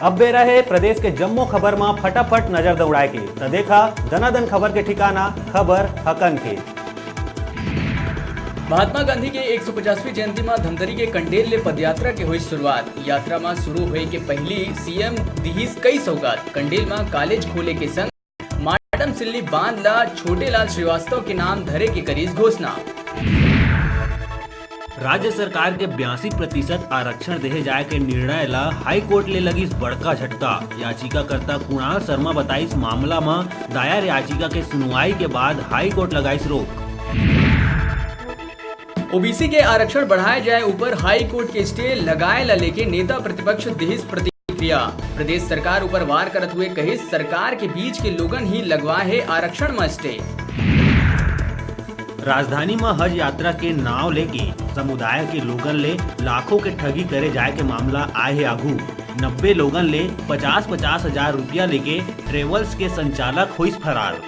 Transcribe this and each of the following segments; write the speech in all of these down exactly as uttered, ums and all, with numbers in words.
अब बेरा हे प्रदेश के जम्मो खबर म फटाफट नजर दौड़ाए के, त देखा दनादन खबर के ठिकाना, खबर हकन के। महात्मा गांधी के एक सौ पचासवीं जयंती म धमतरी के कंडेल ले पदयात्रा के होइस शुरुआत। यात्रा म शुरू होए के पहिली सीएम दिहिस कई सौगात। कंडेल म कॉलेज खोले के संग माडम सिल्ली बांध ल छोटे लाल श्रीवास्तव के नाम धरे के करिस घोषणा। राज्य सरकार के बयासी प्रतिशत आरक्षण देहे जाए के निर्णय ल हाई कोर्ट ले लगिस बड़का झटका। याचिकाकर्ता कुणाल शर्मा बताइस, मामला म दायर याचिका के सुनवाई के बाद हाई कोर्ट लगाइस रोक। ओबीसी के आरक्षण बढ़ाए जाए ऊपर हाई कोर्ट के स्टे लगाए ला लेके नेता प्रतिपक्ष दिहिस प्रतिक्रिया। प्रदेश सरकार ऊपर वार करत हुए कहिस, सरकार के बीच के लोगन ही लगवा हे आरक्षण म स्टे। राजधानी म हज यात्रा के नाव लेके समुदाय के लोगन ले लाखों के ठगी करे जाए के मामला आए हे आघू। नब्बे लोगन ले पचास पचास हजार रुपया लेके ट्रेवल्स के संचालक होइस फरार।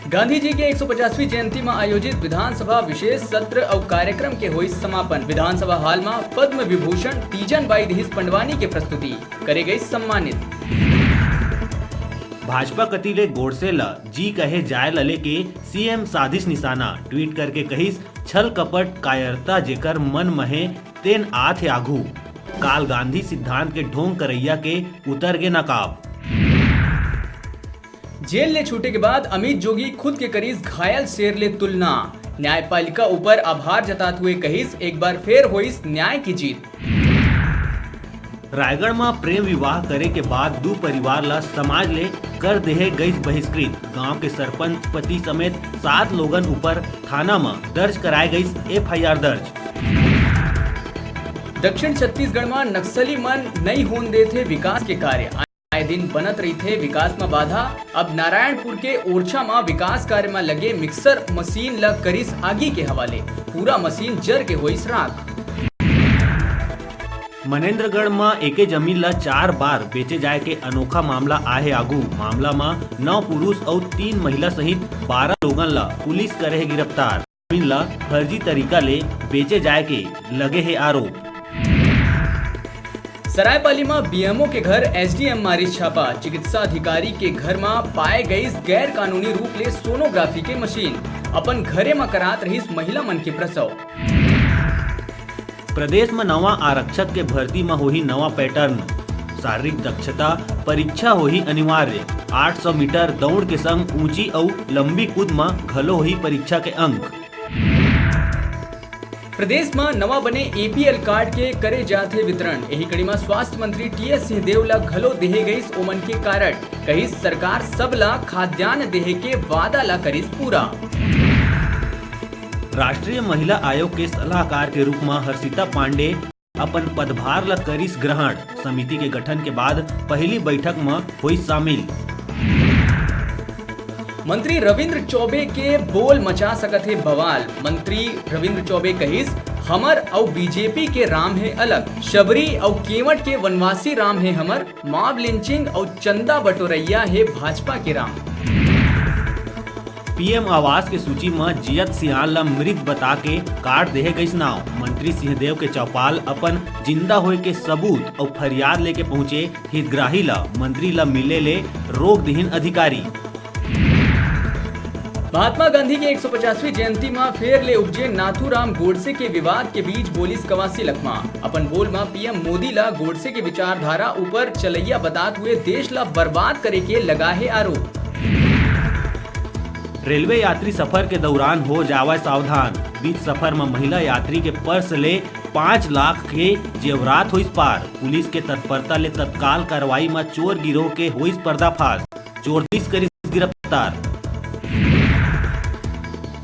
गांधी जी के एक सौ पचासवीं जयंती म आयोजित विधानसभा विशेष सत्र अउ कार्यक्रम के होइस समापन। विधानसभा हॉल म पद्म विभूषण तीजन बाई दिहिस पंडवानी के प्रस्तुति, करे गइस सम्मानित। भाजपा कति ले गोडसे ल जी कहे जाए ल लेके सीएम साधिस निशाना, ट्वीट करके कहिस, छल कपट कायरता जेकर मन म हे तेन आत हे आघू। काल गांधी सिद्धांत के ढोंग करैया के उतर गे नकाब। जेल ले छूटे के बाद अमित जोगी खुद के करीस घायल शेर ले तुलना। न्यायपालिका ऊपर आभार जतात हुए कहिस, एक बार फेर होइस न्याय की जीत। रायगढ़ म प्रेम विवाह करे के बाद दू परिवार ल समाज ले कर देहे गइस बहिष्कृत। गांव के सरपंच पति समेत सात लोगन ऊपर थाना म दर्ज कराए गइस एफआईआर दर्ज। दक्षिण छत्तीसगढ़ म नक्सली मन नई होन देथे विकास के कार्य। आए दिन बनत रहिथे विकास म बाधा। अब नारायणपुर के ओरछा म विकास कार्य म लगे मिक्सर मशीन ल करिस आगी के हवाले, पूरा मशीन जर के होइस राख। मनेन्द्रगढ़ म एके जमीन ल चार बार बेचे जाए के अनोखा मामला आहे आगू। मामला म नौ पुरुष अउ तीन महिला सहित बारह लोगन ल पुलिस करे हे गिरफ्तार। जमीन ल फर्जी तरीका ले बेचे जाए के लगे हे आरोप। सरायपाली म बीएमओ के घर एसडीएम मारिस छापा। चिकित्सा अधिकारी के घर म पाए गईस गैर कानूनी रूप ले सोनोग्राफी के मशीन। अपन घरे म करात रहिस महिला मन के प्रसव। प्रदेश म नवा आरक्षक के भर्ती म होही नवा पैटर्न। शारीरिक दक्षता परीक्षा होही अनिवार्य। आठ सौ मीटर दौड़ के संग ऊंची अउ लंबी कूद म घलो होही परीक्षा के अंक। प्रदेश म नवा बने एपीएल कार्ड के करे जात हे वितरण। एही कड़ी म स्वास्थ्य मंत्री टीएस सिंहदेव ल घलो देहे गईस ओमन के कारड। कहिस, सरकार सब ल खाद्यान्न देहे के वादा ल करिस पूरा। राष्ट्रीय महिला आयोग के सलाहकार के रूप म हर्षिता पांडे अपन पदभार ल करिस ग्रहण। समिति के गठन के बाद पहिली बैठक म होइस शामिल। मंत्री रविंद्र चौबे के बोल मचा सकत हे बवाल। मंत्री रविंद्र चौबे कहिस, हमर अउ बीजेपी के राम हे अलग, शबरी अउ केवट के वनवासी राम हे हमर, मॉब लिंचिंग अउ चंदा बटोरैया हे भाजपा के राम। पीएम आवास के सूची म जियत सियान ल मृत बता के काट देहे गइस नाव। मंत्री सिंहदेव के चौपाल अपन जिंदा होए के सबूत अउ फरियाद लेके पहुंचे हितग्राही ल मंत्री ल मिले ले रोक दिहिन अधिकारी। महात्मा गांधी के एक सौ पचासवीं जयंती म फेर ले उपजे नाथूराम गोडसे के विवाद के बीच बोलिस कवासी लखमा। अपन बोल म पीएम मोदी ल गोडसे के विचारधारा ऊपर चलैया बतात हुए देश ल बर्बाद करे के लगा हे आरोप। रेलवे यात्री सफर के दौरान हो जावय सावधान। बीच सफर म महिला यात्री के पर्स ले पाँच लाख के जेवरात होइस पार। पुलिस के तत्परता ले तत्काल कार्रवाई म चोर गिरोह के होइस पर्दाफाश। चोर तीस करिस गिरफ्तार।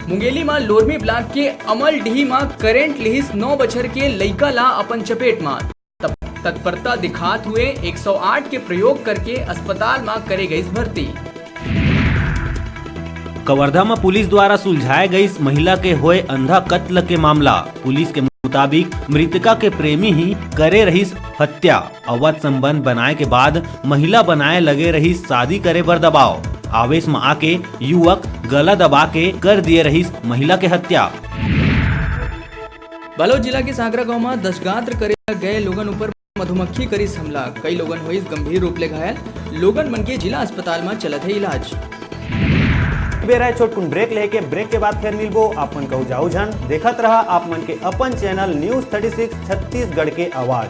मुंगेली म लोरमी ब्लॉक के अमलडीह म करंट लिहिस नौ बछर के लइका ला अपन चपेट म। तप-, तत्परता दिखात हुए एक सौ आठ के प्रयोग करके अस्पताल म करे गइस भर्ती। कवर्धा म पुलिस द्वारा सुलझाए गइस महिला के होए अंधा कत्ल के मामला। पुलिस के मुताबिक मृतका के प्रेमी ही करे रहिस हत्या। अवैध संबंध बनाए के बाद महिला बनाए लगे रहिस शादी करे बर दबाव। आवेश म आके युवक गला दबा के कर दिए रहिस महिला के हत्या। बालोद जिला के सांकरा गांव म दशगात्र करे गए लोगन ऊपर मधुमक्खी करिस हमला, कई लोगन होइस गंभीर रूप ले घायल, लोगन मन के जिला अस्पताल म चलत हे इलाज। बेरा हे छोटकुन ब्रेक लेके, ब्रेक के बाद फेर मिलबो। आप मन कहू जाऊ झन, देखत रहा आप मन के अपन channel news thirty six Chhattisgarh के आवाज।